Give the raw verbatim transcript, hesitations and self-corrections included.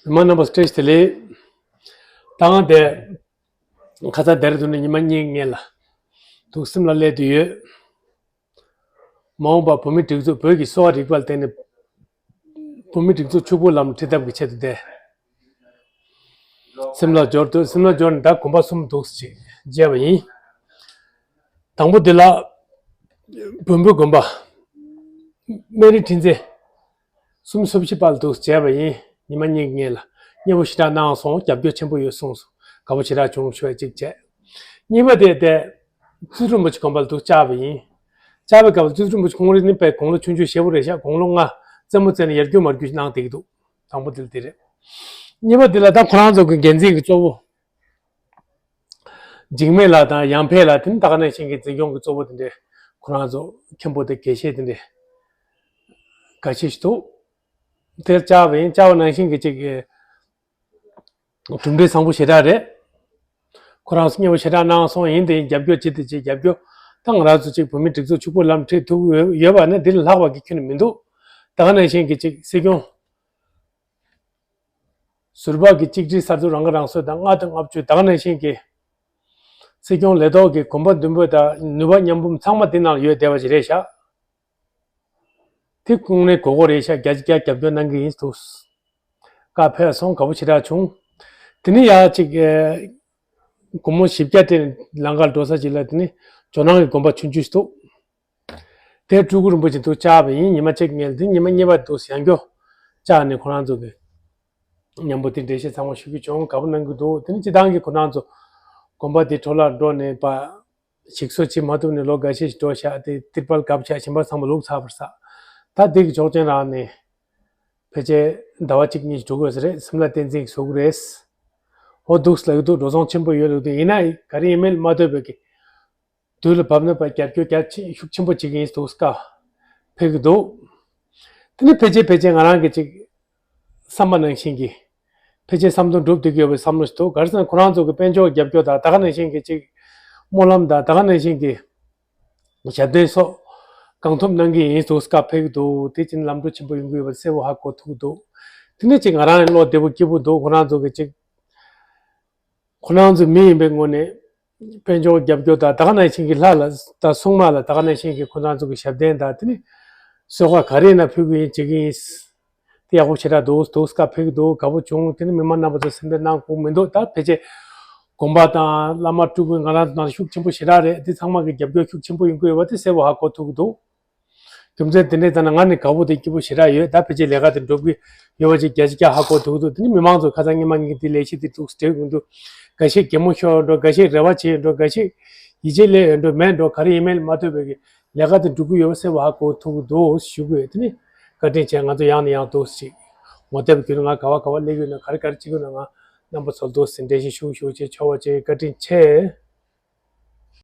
མ་རྣམ་པ་བཀྲ་ཤིས་བདེ་ལེགས། ད་ང་དེ་ཁ་སང་དེར་དུ་ནས་ཉི་མ་གཉིས་ངེས་ལ་འདུག་སེམས་ལ་སླེབས་དུ་ཡོད། མ་འོངས་པར་བོད་མི་སྒྲིག་འཛུགས་བོད་ཀྱི་གསོ་བ་རིག་པ་ལ་བརྟེན་ནས་བོད་མི་སྒྲིག་འཛུགས་ཕྱུག་པོ་ལམ་ཁྲིད་ཐབས་ཀྱི་ཆེད་དུ་བསྡད། སེམས་ལ་འབྱོར་དུ་སེམས་ལ་འབྱོར་ནས་ད་དགོན་པ་གསུམ་འདུག་ཅིག་མཇལ་བ་ཡིན། དང་པོ་འདི་ལ་བོན་པོའི་དགོན་པ་སྨན་རི་ཁྲི་འཛིན་གསུམ་སོ་བཞི་པ་ལ་འདུག་མཇལ་བ་ཡིན། ཉི་མ་གཉིས་ངེས་ལ་མཉེས་པོ་ཞེ་དྲག་གནང་སོང་། རྒྱབ་སྐྱོར་ཆེན་པོ་ཡོད་གསུངས་སོང་། དགའ་པོ་ཞེ་དྲག་བྱུང་ཞུ་བ་གཅིག་བྱས། གཉིས་པ་དེ་དེ་ཙི་རིན་པོ་ཆེ་དགོན་པ་ལ་འདུག་བཅར་བ་ཡིན། བཅར་བའི་སྐབས་ལ་ཙི་རིན་པོ་ཆེ་ཁོང་རང་ནི་དཔེ་དགུང་ལོ་ཆུང་ཆུང་ཞེ་པོ་རེད་ཤག་དགུང་ལོ་ལྔ་རྩེད་མོ་རྩེ་ནས་ཡར་རྒྱུག་མར་རྒྱུག་གནང་བསྡད་ཀྱི་འདུག་དང་པོ་དེ་ལ་དེ་རེད། གཉིས་པ་དེ་ལ་ད་ཁོ་རང་ཚོ་གི་འགན་འཛིན་གྱི་གཙོ་བོ། འཇིགས་མེད་ལགས་དང་ཡང་འཕེལ་ལགས་དེ་ནི་ད་ག་ནང་བཞིན་གྱི་འཛིན་སྐྱོང་གི་གཙོ་བོ་དེ་འདྲས་ཁོ་རང་ཚོ་མཁན་པོ་དེ་དགེ་བཤེས་དེ་འདྲས་འགའ་ཤས་ཤིག་འདུག་དེར་བཅར་བ་ཡིན། བཅར་བ་ནང་བཞིན་གྱི་ཅིག་གི་གྲུབ་འབྲས་བཟང་པོ་ཞེ་དྲག་རེད། ཁོ་རང་ཚོ་མཉེས་པོ་ཞེ་དྲག་གནང་སོང་། ཡིན་དེ་ཡིན་རྒྱབ་སྐྱོར་བྱེད་དེ་བྱེད་རྒྱབ་སྐྱོར་ད་ང་རང་ཚོ་ཅིག་བོད་མི་སྒྲིག་འཛུགས་ཕྱུག་པོ་ལམ་ཁྲིད་ཐུབ་ཡོད་ཡོད་པ་ནི་འདི་ལས་ལྷག་པ་གི་ཁྱོན་ནས་མི་འདུག་ད་ག་ནང་བཞིན་གྱི་ཅིག་སྲིད་སྐྱོང་ཟུར་པ་གི་གཅིག་སྒྲིལ་གསར་འཛུགས་རང་ཁ་རང་གསོ་དང་ལྔ་དང་ལྔ་བཅུ་ད་ག་ནང་བཞིན་གྱི་སྲིད་སྐྱོང་ལས་ཐོག་གི་གོམ་པ་མདུན་སྤོས་དང་ནུས་པ་མཉམ་སྤུངས་ཚང་མ་འདི་ནང་ཡོད་བསྡད་པ་ཞིག་རེད་ཤག་དེ་དངོས་གནས་དགོས་མཁོ་རེད་ཤག་བརྒྱ་ཆ་བརྒྱ་རྒྱབ་སྐྱོར་གནང་གི་ཡིན་འདུག་བཀའ་ཕེབས་སོང་། དགའ་པོ་ཞེ་དྲག་བྱུང་། དེ་ནས་ཡར་ཅིག་ཨེ། སྒོར་མོ་བཞི་བརྒྱ་སྤྲད་ནས་ལམ་ཁར་འགྲོ་ས་ཅིག་ལ་དེ་ནས་ཇོ་ནང་གི་དགོན་པ་ཆུང་ཆུང་ཞིག་འདུག་དེར་སྤྲུལ་སྐུ་རིན་པོ་ཆེ་འདུག་བཅར་བ་ཡིན། ཉི་མ་གཅིག་ངལ་དེ་ཉི་མ་གཉིས་པ་འདུག་ཡང་བསྐྱར་བཅར་ནས་ཁོ་རང་ཚོ་གི་མཉམ་པོ་དེ་འགྲེལ་བཤད་ཚང་མ་ཞུ་རྒྱུ་བྱུང་། དགའ་པོ་གནང་གི་འདུག་དེ་ནས་སྤྱི་བཏང་གི་ཁོ་རང་ཚོ་དགོན་པ་དེ་འཕྲོ་བརླག་འགྲོ་ནས་པ། ཞིག་གསོ་བྱེད་མ་ཐུབ་ནས་ལོ་འགའ་ཤས་ཤིག་འགྲོ་ཤག་དེ་ཏིར་པལ་གབ་ཤག་གཞན་པ་ཚང་མ་ལུག་ཚར་བར་ས། ད་དེ་གི་ཆོག་མཆན་རག་ནས། ཕལ་ཆེར་ཟླ་བ་གཅིག་གཉིས་ཤིག་འགྲོ་དགོས་ས་རེད། སེམས་ལ་བསྟན་འཛིན་གྱིས་བཟོ་གི་རེད། ཧོ་འདུག་ལབ་ཀྱི་འདུག་འགྲོ་སོང་ཆེན་པོ་ཡོད་ལབ་ཀྱི་འདུག་ཡིན་ན་ག་རེ་ཡིན་མིན་མ་ལྟོས་པའི་གི། དུས་ལ་བབས་ན་པ་རྒྱབ་སྐྱོར་རྒྱ་ཆེ་ཤུགས་ཆེན་པོ་བྱེད་ཀྱི་ཡིན་འདུག་བཀའ་ཕེབས་ཀྱི་འདུག་དེ་ནི་ཕལ་ཆེར་ཕལ་ཆེར་ང་རང་གི་ཅིག་བསམ་པ་ནང་བཞིན་གྱི། ཕལ་ཆེར་བསམ་དོན་འགྲུབ་བསྡད་ཀྱི་ཡོད་པའི་བསམ་བློ་ཞིག་འདུག་ག་རེ་ཟེར་ན་ཁོ་རང་ཚོ་གི་དཔལ་འབྱོར་རྒྱབ་སྐྱོར་དང་ད་ག་ནང་བཞིན་གྱི་ཅིག་སྨོན་ལམ་དང་ད་ག་ནང་བཞིན་གྱི་ཞབས་བརྟན་སོགས་གང་ཐུབ་གནང་གི་ཡིན་འདུག་བཀའ་ཕེབས་ཀྱི་འདུག་དེ་ཕྱིན་ལམ་འགྲོ་ཆེན་པོ་ཡོང་གི་ཡོད་པ་གསལ་པོ་ཧ་གོ་ཐུབ་ཀྱི་འདུག་དེ་ནས་ཅིག་ང་རང་ཡང་བློ་བདེ་པོ་སྐྱིད་པོ་འདུག་ཁོ་རང་ཚོ་གི་ཅིག་ཁོ་རང་ཚོ་མི་ཡིན་པའི་ངོས་ནས་དཔལ་འབྱོར་རྒྱབ་སྐྱོར་དང་ད་ག་ནང་བཞིན་གྱི་ལྷ་ལ་དང་སྲུང་མ་ལ་ད་ག་ནང་བཞིན་གྱི་ཁོ་རང་ཚོ་གི་ཞབས་བརྟན་དང་དེ་ནི་གསོལ་ཁ་ག་རེ་ཡིན་ན་ཕུལ་གྱི་ཡིན་བྱེད་ཀྱི་ཡིན། དེ་ཡག་པོ་ཞེ་དྲག་འདུག་འདུག་བཀའ་ཕེབས་ཀྱི་འདུག་དགའ་པོ་བྱུང་། དེ་ནི་མི་མང་རྣམ་པ་ཚོ་སེམས་ཁྲལ་གནང་དགོས་མི་འདུག་ད་ཕལ་ཆེར་དགོན་པ་དང་བླ་མ་སྤྲུལ་སྐུ་ང་རང་ཚོ་ནང་ཤུགས་ཆེན་པོ་ཞེ་དྲག་རེད། དེ་ཚང་མ་གི་རྒྱབ་སྐྱོར་ཤུགས་ཆེན་པོ་ཡོང་གི་ཡོད་པ་དེ་གསལ་པོ་ཧ་གོ་ཐུབ་ཀྱི་འདུག་རྒྱུ་མཚན་དེ་འདྲའི་ཐད་ན་ང་ནི་དགའ་པོ་དང་སྐྱིད་པོ་ཞེ་དྲག་ཡོད། ད་ཕལ་ཆེར་ལས་ཀ་དེ་འགྲུབ་ཀྱི་ཡོད་པ་ཅིག་བརྒྱ་ཆ་བརྒྱ་ཧ་གོ་ཐུབ་ཀྱི་འདུག་དེ་ནི་མི་མང་ཚོ་ཁ་སང་ཉི་མ་ངས་འདི་ལས་གཞི་འདི་འདུག་སྤྲད་དགོས་འདུག་འགའ་ཤས་གད་མོ་ཤོར་འགྲོ། འགའ་ཤས་རེ་བ་བྱེད་འགྲོ། འགའ་ཤས་ཡིད་ཆེས་སླེབས་འགྲོ་མེད་འགྲོ། ག་རེ་ཡིན་མིན་མ་ལྟོས་པའི་གི་ལས་ཀ་དེ་འགྲུབ་ཀྱི་ཡོད་པ་གསལ་པོ་ཧ་གོ་ཐུབ་ཀྱི་འདུག་ཞུ་དགོས། དེ་ནི་བཀའ་དྲིན་ཆེ། ང་ཚོ་ཡང་ནས་ཡང་འདུག་ཅིག་ངོ་དེབ་བརྒྱུད་ནས་ང་ག་བ་ག་བ་སླེབས་ཡོད་ན་ག་རེ་ག་རེ་བྱེད་དགོས་ན་ང་རྣམ་པ་ཚོར་འདུག་ཟིན་འགྲེལ་བཤད་ཞུ་ཞུ་བྱེད་ཆོག་པ་བྱེད། བཀའ་དྲིན་ཆེ།